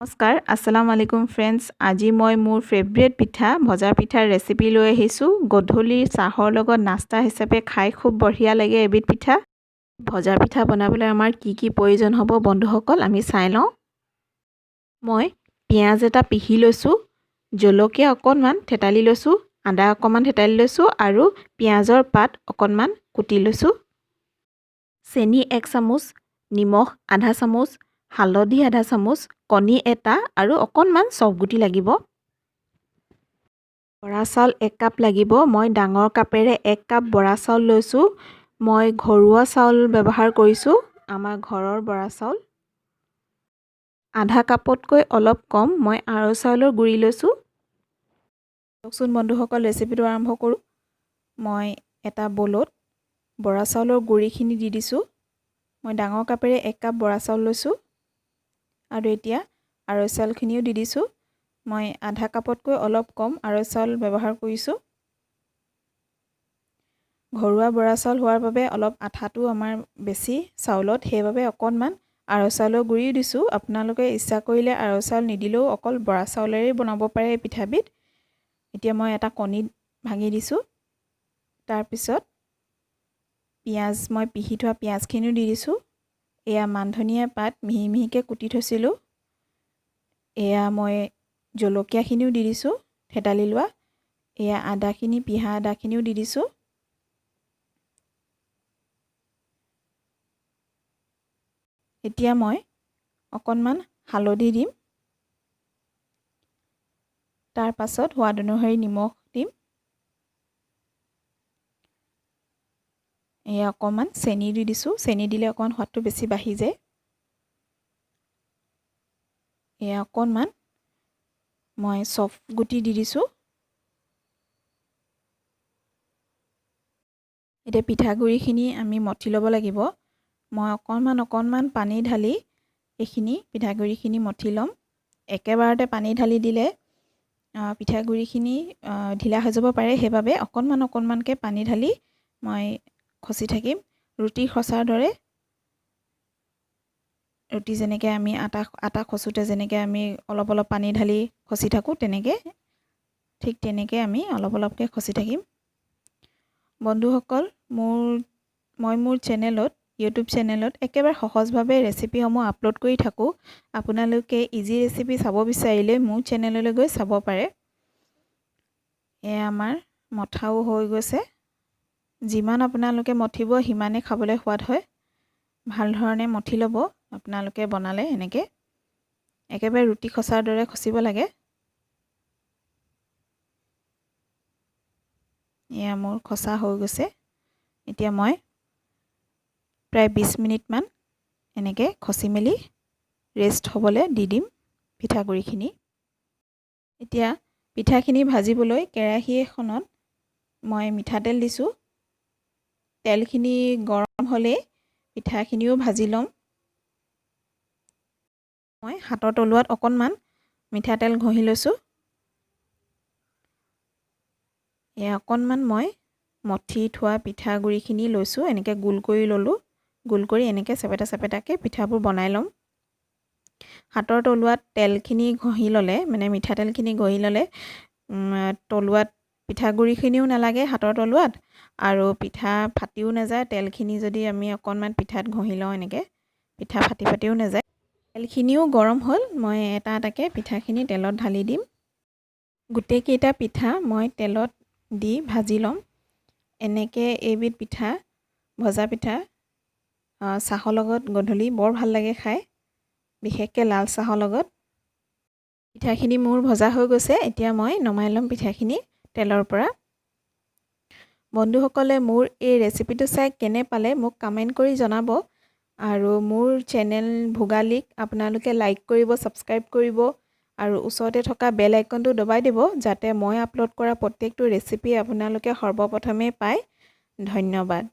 নমস্কাৰ, আসসালামু আলাইকুম ফ্ৰেণ্ডছ। আজি মই মোৰ ফেভৰেট পিঠা ভজা পিঠাৰ ৰেচিপি লৈ আহিছোঁ। গধূলিৰ চাহৰ লগত নাস্তা হিচাপে খাই খুব বঢ়িয়া লাগে এবিধ পিঠা। ভজা পিঠা বনাবলৈ আমাৰ কি কি প্ৰয়োজন হ'ব বন্ধুসকল, আমি চাই লওঁ। মই পিঁয়াজ এটা পিহি লৈছোঁ, জলকীয়া অকণমান থেতালি লৈছোঁ, আদা অকণমান থেতালি লৈছোঁ আৰু পিঁয়াজৰ পাত অকণমান কুটি লৈছোঁ। চেনি 1 চামুচ, নিমখ আধা চামুচ, হালধি আধা চামুচ, কণী এটা আৰু অকণমান চফগুটি লাগিব। বৰা চাউল 1 কাপ লাগিব। মই ডাঙৰ কাপেৰে 1 কাপ বৰা চাউল লৈছোঁ। মই ঘৰুৱা চাউল ব্যৱহাৰ কৰিছোঁ, আমাৰ ঘৰৰ বৰা চাউল। আধা কাপতকৈ অলপ কম মই আৰৈ চাউলৰ গুড়ি লৈছোঁ। চাওকচোন বন্ধুসকল, ৰেচিপিটো আৰম্ভ কৰোঁ। মই এটা বলত বৰা চাউলৰ গুড়িখিনি দি দিছোঁ। মই ডাঙৰ কাপেৰে 1 কাপ বৰা চাউল লৈছোঁ আৰু এতিয়া আৰৈ চাউলখিনিও দি দিছোঁ। মই আধা কাপতকৈ অলপ কম আৰৈ চাউল ব্যৱহাৰ কৰিছোঁ। ঘৰুৱা বৰা চাউল হোৱাৰ বাবে অলপ আঠাটো আমাৰ বেছি চাউলত, সেইবাবে অকণমান আৰৈ চাউলৰ গুড়িও দিছোঁ। আপোনালোকে ইচ্ছা কৰিলে আৰৈ চাউল নিদিলেও অকল বৰা চাউলেৰেই বনাব পাৰে এই পিঠাবিধ। এতিয়া মই এটা কণী ভাঙি দিছোঁ। তাৰপিছত পিঁয়াজ, মই পিহি থোৱা পিঁয়াজখিনিও দি দিছোঁ। এয়া মানধনিয়া পাত মিহি মিহিকৈ কুটি থৈছিলোঁ। এয়া মই জলকীয়াখিনিও দি দিছোঁ থেতালি লোৱা। এয়া আদাখিনি, পিহা আদাখিনিও দি দিছোঁ। এতিয়া মই অকণমান হালধি দিম। তাৰ পাছত সোৱাদ অনুসৰি নিমখ দিম। এয়া অকণমান চেনি দি দিছোঁ। চেনি দিলে অকণমান সোৱাদটো বেছি বাঢ়ি যায়। এয়া অকণমান মই চফ গুটি দি দিছোঁ। এতিয়া পিঠাগুড়িখিনি আমি মঠি ল'ব লাগিব। মই অকণমান অকণমান পানী ঢালি এইখিনি পিঠাগুড়িখিনি মঠি ল'ম। একেবাৰতে পানী ঢালি দিলে পিঠাগুড়িখিনি ঢিলা হৈ যাব পাৰে, সেইবাবে অকণমান অকণমানকৈ পানী ঢালি মই খচি থাকিম। ৰুটি খচাৰ দৰে, ৰুটি যেনেকৈ আমি আটা খচোঁতে যেনেকৈ আমি অলপ অলপ পানী ঢালি খচি থাকোঁ, তেনেকৈ ঠিক তেনেকৈ আমি অলপ অলপকৈ খচি থাকিম। বন্ধুসকল, মই মোৰ চেনেলত, ইউটিউব চেনেলত একেবাৰে সহজভাৱে ৰেচিপিসমূহ আপলোড কৰি থাকোঁ। আপোনালোকে ইজি ৰেচিপি চাব বিচাৰিলে মোৰ চেনেললৈ গৈ চাব পাৰে। এয়া আমাৰ মঠাও হৈ গৈছে। যিমান আপোনালোকে মঠিব সিমানেই খাবলৈ সোৱাদ হয়। ভাল ধৰণে মঠি ল'ব আপোনালোকে বনালে। এনেকৈ একেবাৰে ৰুটি খচাৰ দৰে খচিব লাগে। এয়া মোৰ খচা হৈ গৈছে। এতিয়া মই প্ৰায় 20 মিনিটমান এনেকৈ খচি মেলি ৰেষ্ট হ'বলৈ দি দিম পিঠাগুড়িখিনি। এতিয়া পিঠাখিনি ভাজিবলৈ কেৰাহী এখনত মই মিঠাতেল দিছোঁ। তেলখিনি গৰম হ'লেই পিঠাখিনিও ভাজি ল'ম। মই হাতৰ তলুৱাত অকণমান মিঠাতেল ঘঁহি লৈছোঁ। এয়া অকণমান মই মঠি থোৱা পিঠাগুড়িখিনি লৈছোঁ, এনেকৈ গোল কৰি ল'লোঁ। গোল কৰি এনেকৈ চেপেটা চেপেটাকৈ পিঠাবোৰ বনাই ল'ম। হাতৰ তলুৱাত তেলখিনি ঘঁহি ল'লে, মানে মিঠাতেলখিনি ঘঁহি ল'লে তলুৱাত পিঠাগুড়িখিনিও নালাগে হাতৰ তলুৱাত, আৰু পিঠা ফাটিও নাযায়। তেলখিনি যদি আমি অকণমান পিঠাত ঘঁহি লওঁ, এনেকৈ পিঠা ফাটি ফাটিও নাযায়। তেলখিনিও গৰম হ'ল, মই এটা এটাকৈ পিঠাখিনি তেলত ঢালি দিম। গোটেইকেইটা পিঠা মই তেলত দি ভাজি ল'ম। এনেকৈ এইবিধ পিঠা, ভজা পিঠা, চাহৰ লগত গধূলি বৰ ভাল লাগে খাই, বিশেষকৈ লাল চাহৰ লগত। পিঠাখিনি মোৰ ভজা হৈ গৈছে। এতিয়া মই নমাই ল'ম পিঠাখিনি তেলৰ পৰা। বন্ধুসকলে মোৰ এই ৰেচিপিটো চাই কেনে পালে মোক কমেণ্ট কৰি জনাব। আৰু মোৰ চেনেল ভোগালীক আপোনালোকে লাইক কৰিব, ছাবস্ক্ৰাইব কৰিব আৰু ওচৰতে থকা বেল আইকনটো দবাই দিব, যাতে মই আপলোড কৰা প্ৰত্যেকটো ৰেচিপি আপোনালোকে সৰ্বপ্ৰথমে পায়। ধন্যবাদ।